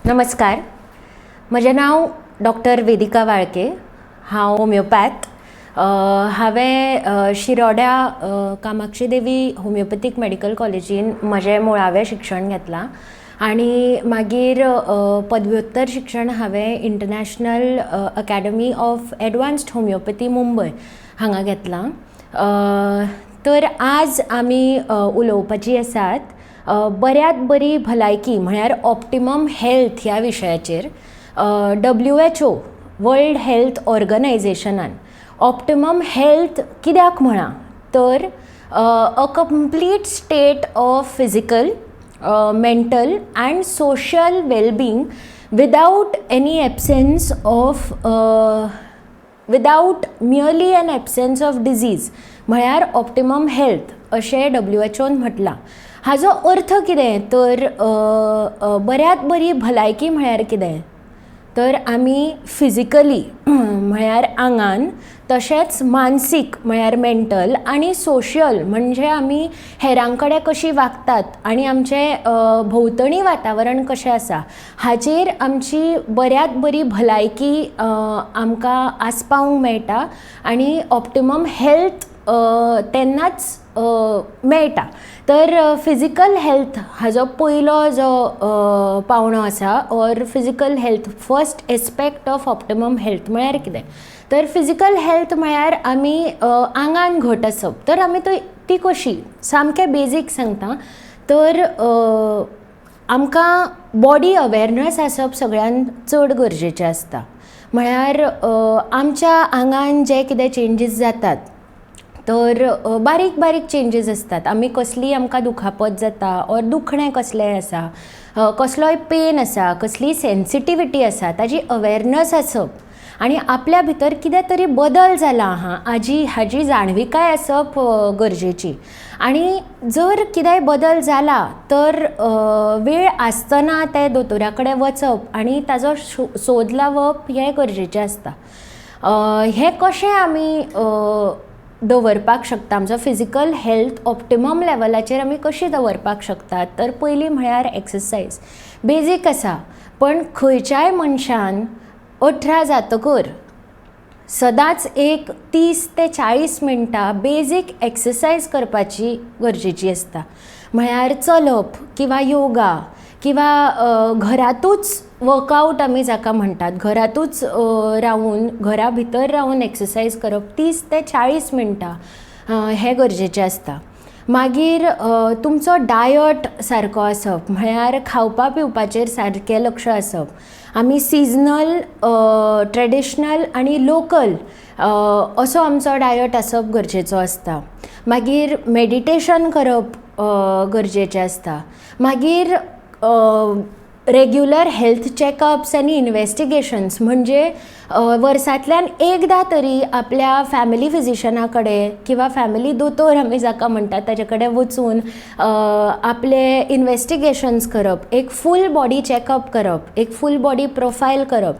नमस्कार, म्हजें नांव डॉक्टर वेदिका वाळके. हांव होमियोपॅथ. हांवें शिरोड्या कामाक्षी देवी होमियोपॅथीक मॅडिकल कॉलेजीन म्हजें मुळावें शिक्षण घेतलां आनी मागीर पदव्युत्तर शिक्षण हांवें International Academy of Advanced Homeopathy, Mumbai हांगा घेतलां. तर आज आमी उलोवपाची आसात बऱ्यांत बरी भलायकी म्हळ्यार ऑप्टिमम हेल्थ ह्या विशयाचेर. WHO, world health ऑर्गनायझेशनान ऑप्टिमम हेल्थ कित्याक म्हळां तर a complete state of physical, mental and social wellbeing without any absence of without merely an absence of disease म्हळ्यार ऑप्टिमम हेल्थ अशें डब्ल्यू एच ओन म्हटलां. हाजो अर्थ कितें तर बऱ्यांत बरी भलायकी म्हळ्यार कितें तर आमी फिजिकली म्हळ्यार आंगान, तशेंच मानसीक म्हळ्यार मेंटल आनी सोशल म्हणजे आमी हेरां कडेन कशीं वागतात आनी आमचें भोंवतणी वातावरण कशें आसा हाचेर आमची बऱ्यांत बरी भलायकी आमकां आस्पावंक मेळटा आनी ऑप्टिमम हेल्थ तेन्नाच मेळटा. तर फिजिकल हेल्थ हाजो पयलो जो पावंडो आसा or physical health, first aspect of optimum health म्हळ्यार कितें तर फिजिकल हेल्थ म्हळ्यार आमी आंगान घट आसप. तर आमी ती कशी, सामकें बेजीक सांगता, तर आमकां बॉडी अवेरनस आसप सगळ्यांत चड गरजेचें आसता. म्हळ्यार आमच्या आंगान जे कितें चेंजीस जातात, तर बारीक बारीक चेंजीस आसतात, आमी कसलीय आमकां दुखापत जाता ऑर दुखणें कसलेंय आसा, कसलोय पेन आसा, कसलीय सेन्सिटिविटी आसा, ताजी अवेरनस आसप आनी आपल्या भितर कितें तरी बदल जाला आहा हाजी जाणविकाय आसप गरजेची. आनी जर कितेंय बदल जाला तर वेळ आसतना ते दोतोरा कडेन वचप आनी ताजो सोद लावप हें गरजेचें आसता. हें कशें आमी दवरपाक शकता, आमचो फिजिकल हेल्थ ऑप्टिमम लेवलाचेर आमी कशी दवरपाक शकतात, तर पयलीं म्हळ्यार एक्सरसायज. बेजीक आसा, पण खंयच्याय मनशान 18 जातकर सदांच एक 30 ते 40 मिनटां बेजीक एक्सरसायज करपाची गरजेची आसता. म्हळ्यार चलप किंवां योगा किंवां घरांतूच वर्कआवट आमी जाका म्हणटात, घरांतूच रावून, घरा भितर रावून एक्सरसायज करप 30 ते 40 मिनटां हें गरजेचें आसता. मागीर तुमचो डायट सारको आसप, म्हळ्यार खावपा पिवपाचेर सारकें लक्ष आसप. आमी सिजनल, ट्रेडिशनल आनी लोकल असो आमचो डायट आसप गरजेचो आसता. मागीर मेडिटेशन करप गरजेचें आसता. मागीर रेग्युलर हेल्थ चॅकअप्स आनी इनवेस्टिगेशन्स, म्हणजे वर्सांतल्यान एकदां तरी आपल्या फॅमिली फिजिशना कडेन किंवां फॅमिली दोतोर आमी जाका म्हणटात ताजे कडेन वचून आपले इनवेस्टिगेशन्स करप, एक फूल बॉडी चॅकअप करप, एक फूल बॉडी प्रोफायल करप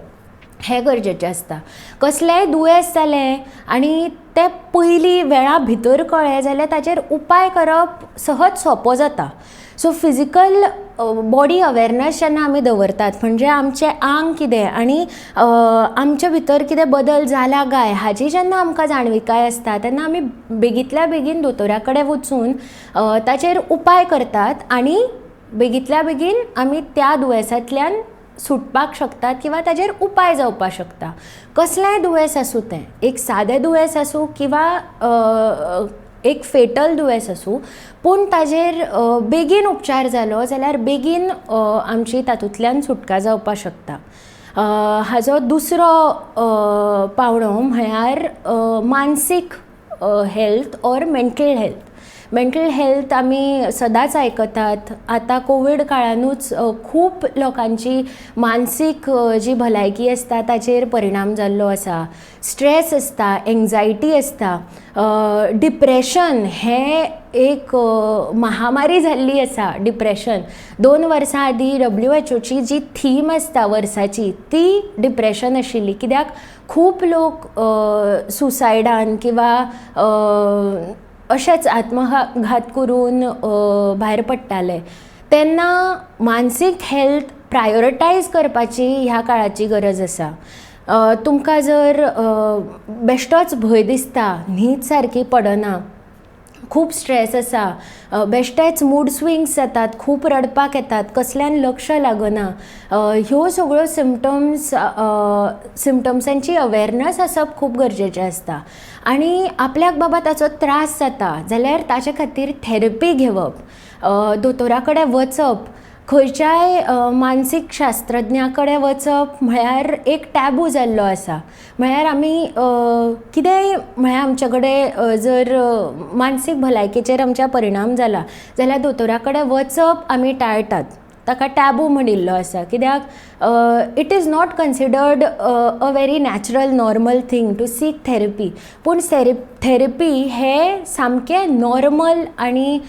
हें गरजेचें आसता. कसलेंय दुयेंस जालें आनी तें पयलीं वेळा भितर कळ्ळें जाल्यार ताचेर उपाय करप सहज सोंपो जाता. सो फिजिकल बॉडी अवेरनस जेन्ना आमी दवरतात, म्हणजे आमचें आंग कितें आनी आमचे भितर कितें बदल जाला काय हाजी जेन्ना आमकां जाणविकाय आसता, तेन्ना आमी बेगींतल्या बेगीन दोतोरा कडेन वचून ताचेर उपाय करतात आनी बेगींतल्या बेगीन आमी त्या दुयेंसांतल्यान सुटपाक शकतात किंवां ताजेर उपाय जावपाक शकता. कसलेंय दुयेंस आसूं, तें एक सादें दुयेंस आसूं किंवां एक फेटल दुयेंस आसूं, पूण ताजेर बेगीन उपचार जालो जाल्यार बेगीन आमची तातूंतल्यान सुटका जावपाक शकता. हाजो दुसरो पांवडो म्हळ्यार मानसीक health or mental health. Mental health आमी सदांच आयकतात. आतां कोवीड काळानूच खूब लोकांची मानसीक जी भलायकी आसता ताचेर परिणाम जाल्लो आसा. स्ट्रेस आसता, एंगजायटी आसता, डिप्रेशन हें एक महामारी जाल्ली आसा. डिप्रेशन, 2 वर्सां आदीं डब्ल्यू एच ओची जी थीम आसता वर्साची ती डिप्रेशन आशिल्ली, कित्याक खूब लोक सुसायडान किंवां अशेंच आत्मघात करून भायर पडटाले. तेन्ना मानसीक हेल्थ प्रायोरिटायज करपाची ह्या काळाची गरज आसा. तुमकां जर बेश्टोच भंय दिसता, न्हीद सारकी पडना, खूब स्ट्रेस आसा, बेश्टेच मूड स्विंग्स जातात, खूब रडपाक येतात, कसल्यान लक्ष लागना, ह्यो सगळ्यो सिमटम्सांची अवेरनस आसप खूब गरजेचें आसता. आनी आपल्याक बाबा ताचो त्रास जाता जाल्यार ताचे खातीर थेरपी घेवप, दोतोरा कडेन वचप, खंयच्याय मानसीक शास्त्रज्ञा कडेन वचप म्हळ्यार एक टॅबू जाल्लो आसा. म्हळ्यार आमी कितेंय म्हळ्यार आमचे कडेन जर मानसीक भलायकेचेर आमच्या परिणाम जाला जाल्यार दोतोरा कडेन वचप आमी टाळटात, ताका टॅबू म्हणिल्लो आसा. कित्याक it is not considered a very natural normal thing to seek therapy. पूण थेरपी हें सामकें नॉर्मल आनी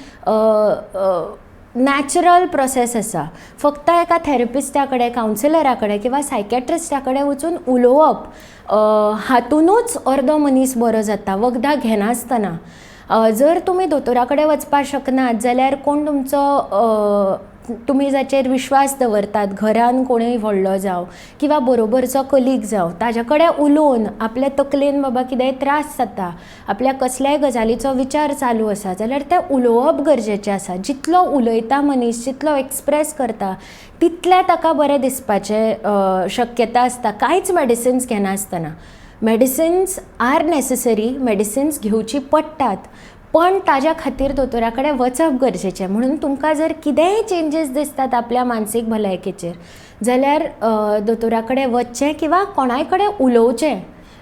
नॅचरल प्रोसेस आसा. फक्त एका थेरपिस्टा कडेन, कावन्सिलरा कडेन किंवा सायकेट्रिस्टा कडेन वचून उलोवप हातुनूच अर्दो मनीस बरो जाता, वखदां घेनासतना. जर तुमी दोतोरा कडेन वचपाक शकनात जाल्यार कोण तुमचो तुमी जाचेर विश्वास दवरतात, घरान कोणूय व्हडलो जावं किंवा बरोबरचो कलीग जावं, ताजे कडेन उलोवन आपल्या तकलेन बाबा कितेंय त्रास जाता, आपल्या कसल्याय गजालीचो विचार चालू आसा जाल्यार तें उलोवप गरजेचें आसा. जितलो उलयता मनीस, जितलो एक्सप्रेस करता तितलें ताका बरें दिसपाचें शक्यता आसता, कांयच मेडिसिन्स घेनासतना. मेडिसिन्स आर नेसेसरी, मेडिसिन्स घेवची पडटात, पण ताज्या खातीर दोतोरा कडेन वचप गरजेचें. म्हणून तुमकां जर कितेंय चेंजीस दिसतात आपल्या मानसीक भलायकेचेर जाल्यार दोतोरा कडेन वचचें किंवा कोणाय कडेन उलोवचें.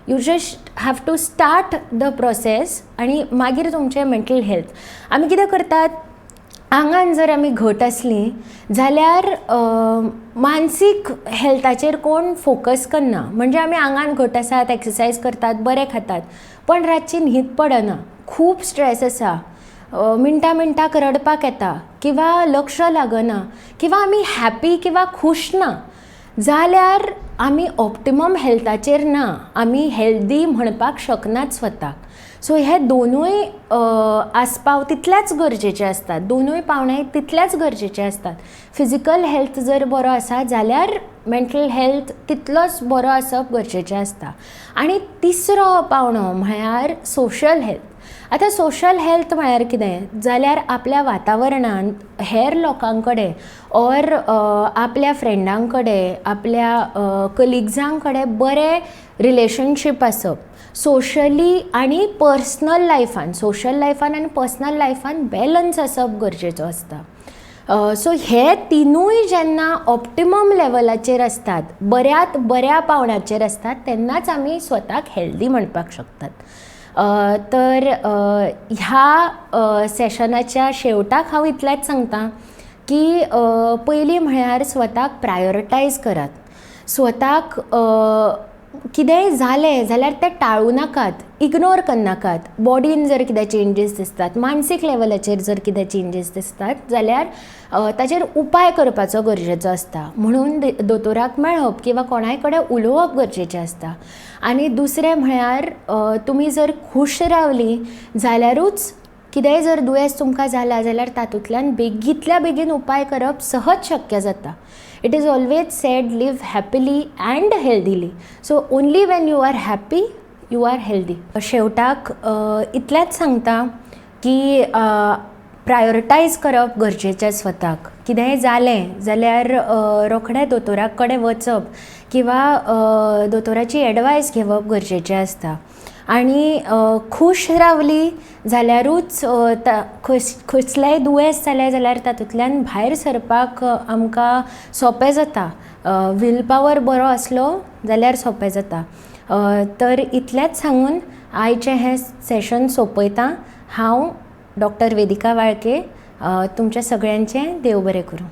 You just have to start the process आनी मागीर तुमचें मेंटल हेल्थ. आमी कितें करतात, आंगान जर आमी घट आसली जाल्यार मानसीक हेल्थाचेर कोण फोकस करना. म्हणजे आमी आंगान घट आसात, एक्सरसायज करतात, बरें खातात, पण रातची न्हीद पडना, खूब स्ट्रेस आसा, मिनटां मिनटाक रडपाक येता किंवा लक्ष लागना किंवा आमी हॅपी किंवा खूश ना जाल्यार आमी ऑप्टिमम हेल्थाचेर ना, आमी हेल्दी म्हणपाक शकनात स्वताक. सो हे दोनूय आस्पाव तितल्याच गरजेचे आसतात, दोनूय पावणे तितल्याच गरजेचे आसतात. फिजिकल हेल्थ जर बरो आसा जाल्यार मेंटल हेल्थ तितलोच बरो आसप गरजेचें आसता. आनी तिसरो पावणो म्हळ्यार सोशल हेल्थ. आतां सोशल हेल्थ म्हळ्यार कितें जाल्यार आपल्या वातावरणांत हेर लोकां कडेन ऑर आपल्या फ्रेंडां कडेन, आपल्या कलिग्जां कडेन बरें रिलेशनशीप आसप. सोशली आनी पर्सनल लायफान, सोशल लायफान आनी पर्सनल लायफान बॅलन्स आसप गरजेचो आसता. सो हे तिनूय जेन्ना ऑप्टिमम लेवलाचेर आसतात, बऱ्यांत बऱ्या पावंड्याचेर आसतात, तेन्नाच आमी स्वताक हेल्दी म्हणपाक शकतात. तर ह्या सेशनाच्या शेवटाक हांव इतलेंच सांगता की पयलीं म्हळ्यार स्वताक प्रायोरिटायज करात. स्वताक कितेंय जालें जाल्यार तें टाळूं नाकात, इग्नोर करनाकात. बॉडीन जर कितें चेंजीस दिसतात, मानसीक लेवलाचेर जर कितें चेंजीस दिसतात जाल्यार ताचेर उपाय करपाचो गरजेचो आसता. म्हणून दोतोराक मेळप किंवा कोणाय कडेन उलोवप गरजेचें आसता. आनी दुसरें म्हळ्यार तुमी जर खूश रावलीं जाल्यारूच कितेंय जर दुयेंस तुमकां जालां जाल्यार तातूंतल्यान बेगींतल्या बेगीन उपाय करप सहज शक्य जाता. It is always said live happily and healthily. So only when you are happy you are healthy. शेवटाक इतलेंच सांगता की प्रायोरिटायज करप गरजेचें स्वताक. कितेंय जालें जाल्यार रोखडें दोतोरा कडेन वचप किंवा दोतोराची एडवायस घेवप गरजेचें आसता. आनी खूश रावली जाल्यारूच कसलेंय दुयेंस जालें जाल्यार तातूंतल्यान भायर सरपाक आमकां सोंपें जाता. Will power बरो आसलो जाल्यार सोंपें जाता. तर इतलेंच सांगून आयचें हें सेशन सोंपयता. हांव डॉक्टर वेदिका वाळके, तुमच्या सगळ्यांचें देव बरें करूं.